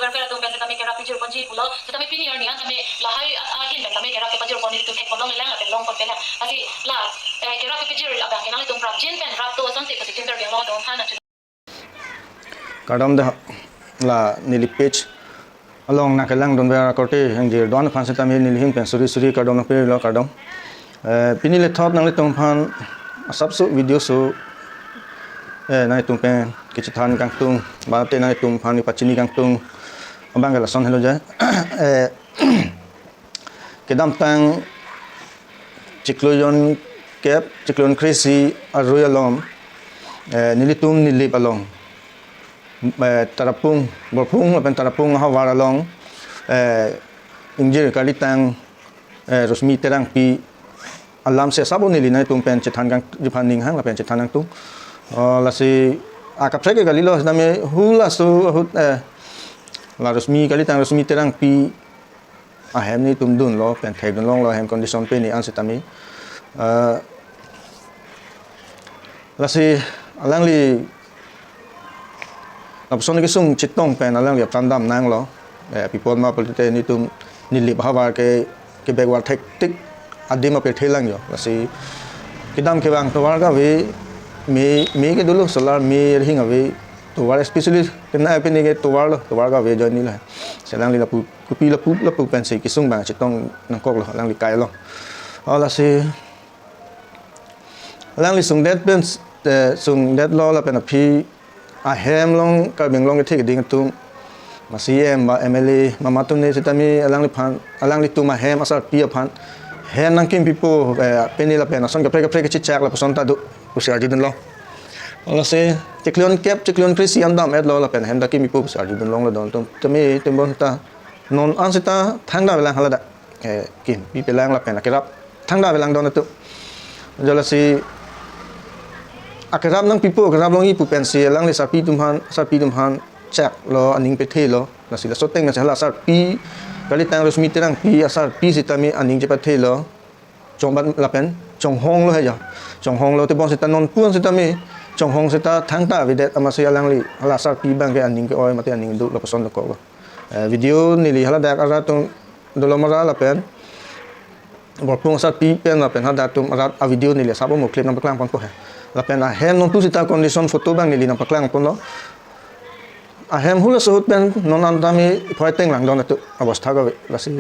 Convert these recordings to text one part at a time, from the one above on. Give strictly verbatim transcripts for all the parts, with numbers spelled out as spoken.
Welfare atum pen setame kerap pajir ponji pulo, setame pini arni an tame lahai ahin pen tame kerap kepajir pon ilitum thek pon longlelang lapen long ponpelang. Lasi la, eh, kerap kepajir abang ke nanglitum prapjin pen rap do asonte pusi Team Karbi Anglong atum aphan nang. Kardom de, la neli page along nangkelangdunver akorte ingjir do-an aphan setame neli ahin pen suri suri kardom nangpelo, kardom. Eh, pini lethot nanglitum aphan asapso video so, eh, nanglitum pen kachethan kangtung, mate nanglitum aphan kepachini kangtung abang ke lason helo je. Eh, kedamtang chiklo jonkep, chiklo jonkre-isi arui along, eh, nelitum Nilip along, eh, Tarapung, Borpung lapen Tarapung ahavar along, eh, ingjir kalitang, eh, Rosmi Terangpi alam si asap neli nanglitum pen chethan kangji aphan ning hang lapen chethan kangtung. Oh, lasi akaprek ke kalilo, setame hula so ahut, eh, la Rosmi kalitang Rosmi Terangpi ahem nelitum dunlo pen thekdun longlo, ahem condition pini an setame. Eh, lasi alangli lapuson kesung chetong pen alangli apran dam nanglo. Eh, pi apot ma pulote nelitum Nilip ahavar ke, ke backward hektik adim apirthe lang jo. Lasi kedam kevang tovar kave, me, me ke dolo, solar me rihing ave, tovar especially kena pini ke tovar lo, tovar kave ajoine lo. Si alangli lapu, kopi lapu, lapu pensi kesung abang chetong nangkoklo, alangli kailo. Oh, lasi alangli sungdet pen, eh, sungdetlo lapen aphi ahem along Karbi Anglong kethe keding atum, ma C E M, ma M L A, ma mamat atum ne setame alangliphan, alanglitum ahem asarpi aphan hem nangkim pipo, eh, pini lapen ason kaprek kaprek kachechak lapuson ta do pusi arjudunlo. Lasi chiklo jonkep, chiklo jonkre-isi an dam-etlo lapen hem ta kim pipo pusi arjudun longlo don atum, tame tembon ta non an seta thangta avelang haladak, eh, kim pipelang lapen akerap thangta avelang don atum. Jo lasi akerap nangpipo, akerap longji pu pensi alangli sarpi atum aphan, sarpi atum aphan chaklo, aning pathelo. Lasi laso ateng nasi hala sarpi kalitang Rosmi Terangpi asarpi setame aning chepathelo. Chongbat lapen chonghonglo he jo. Chonghonglo tebon seta nonpu an setame chonghong seta thangta avedet amatsi alangli hala sarpi abang ke aning ke-oi mate aning do lapuson dokoklo. Eh, video neli haladak arat atum dolo mara lapen Borpung asarpi pen lapen hadak atum arat avideo neli asap mo clip nangpaklang ponpo he. Lapen ahem nonpu seta condition photo abang neli nangpaklang ponlo. Ahem hula so ahut pen non an tame phai teng lang don atum abostha kave. Lasi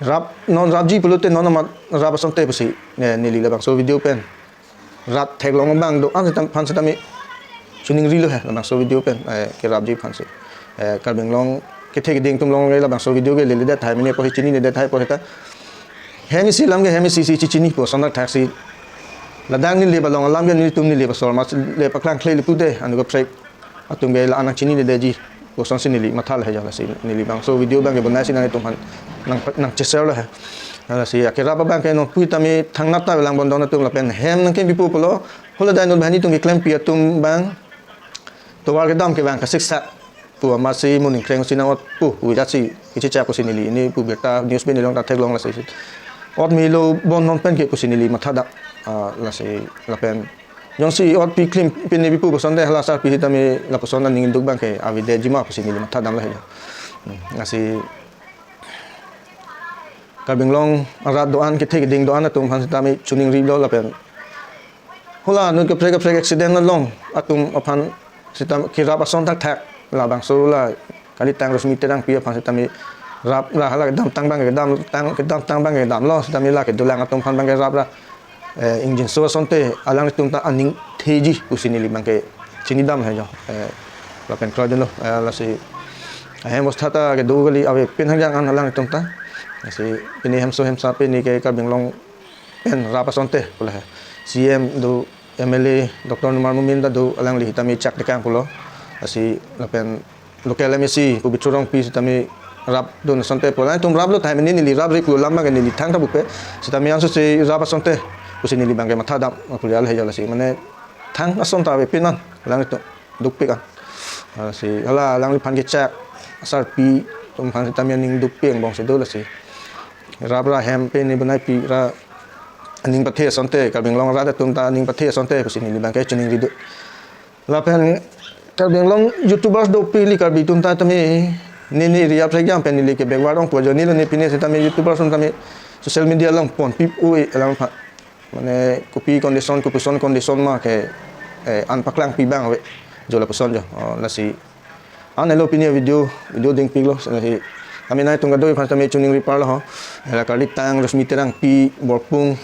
rap non rapji pulote non amat rap asonte pusi, eh, neli labangso video pen rat theklong abang do-an setame aphan setame choningrilo he labangso video pen, eh, kerapji aphansi. Eh, Karbi Anglong kethe keding atum along ke labangso video ke leledet tahai mene apotsi chininedet tahai apot seta hem isi alam ke hem isi si chinipo ason thakthaksi. Ladak Nilip along alam ke nelitum Nilip asor amatsi le paklang kle le pude anu kaprek atum ke la-an nangchininedetji pu asonsi neli matha lo he jo, lasi neli labangso video abang ke bonaisi nanglitum aphan nang, nangche-share lo he. Lasi akerap abang ke nonpu tame thangnat ta avelang bon don atum lapen hem nangkim pipo pulo. Hula dai non banghini atum keklempi atum abang tovar kedam kevang kasiksak pu amatsi moning kreng si nang-ot pu pu jatsi kachechak pusi neli ini pu birta news pen along ta theklong lasi. Ot melo bon non pen ke pusi neli matha dam. Ah, lasi lapen jongsi ot piklim pini pipo pu asonte hala sarpi setame lapuson aning duk abang ke avedetji ma pusi neli matha damlo he jo. Hmm, lasi Karbi Anglong arat do-an kethe keding do-an atum aphan setame choningrilo lapen hula anut kaprek kaprek accident along atum aphan seta kerap ason thakthak labangso la kalitang Rosmi Terangpi aphan setame rap ra hala kedamtang abang kedamtang kedamtang abang kedamlo setame la kedolang atum aphan abang kerap ra, eh, ingjinso asonte alanglitum ta aning theji pusi neli abang ke chinidam he jo, eh, lapen kroidunlo, eh, lasi ahem abostha ta kedo kali avepin hangjang an alanglitum ta. Lasi pini hemso hemsa pini ke Karbi Anglong pen rap asonte pulo he. C E M do, M L A Doctor Numal Momin ta do, alangli tame chak tekang pulo. Lasi lapen local M A C pu Bithro Rongpi setame rapdun asonte pulo. Alanglitum raplo tahai mene neli rap ri pu alam abang ke neli thangta bupe. Setame anso si rap asonte pusi neli abang ke matha dam apurial he jo lasi. Mane thang ason ta avepin an alangli atum dukpik an. Lasi hala alangliphan kechak asarpi atum aphan setame aning dukpik angbong si do lasi. Rap ra hem pini bonaipi ra aning pathe asonte, Karbi Anglong arat atum ta aning pathe asonte pusi neli abang ke choningri do. Lapen Karbi Anglong YouTubers dopik li Karbi atum ta tame neli area apsai jam pen neli ke backward ong pu ajoine lo, ne pine setame YouTubers atum tame social media along ponpi pu-e alang pha. Mane kopi condition, kopi son condition ma ke, eh, an paklangpi abang ave. Jo lapuson jo. Oh, lasi. An helo pini video, video dingpiklo. Lasi. Tame nanglitum kadokave aphan tame choningri parlo ho. La Karli Tang, Rosmi Terangpi, Borpung,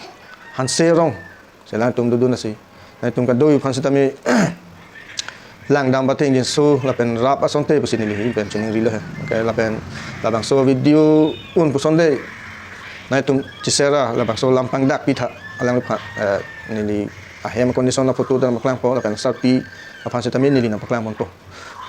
Hanse Rong. Lasi alanglitum dodun lasi. Nanglitum kadokave aphan setame langdam bateng jinso lapen rap asonte pusi neli hi pen choningrilo he. Okay, lapen labangso video un pusonte nanglitum chesera labangso lampang dak pitha alang pha, eh, neli ahem condition a photo ta nangpaklangpo lapen sarpi aphan setame neli nangpaklangponpo.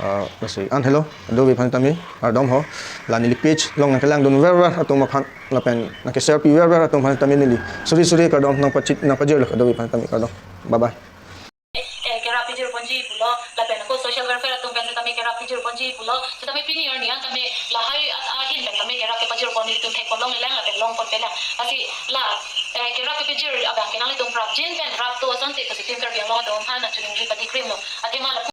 Ah, lasi an helo, kadokave aphan tame kardom ho. La neli page along nangkelangdun verver atum aphan lapen nangkesharpi verver atum aphan tame neli suri suri kardom nangpachit nangpajirlo, kadokave aphan tame kardom. Bye bye. Eh, kerap pejirponji pulo, lapen ako social welfare atum pen tame kerap pejirponji pulo, tame pini arni an tame lahai at ahin pen tame kerap kepajirpon ilitum thekponlongle lang lapen longponpe lang. Lasi la, eh, kerap kepejir abang ke nanglitum prapjin pen rap to asonte pusi Team Karbi Anglong atum aphan nangchoningri padi.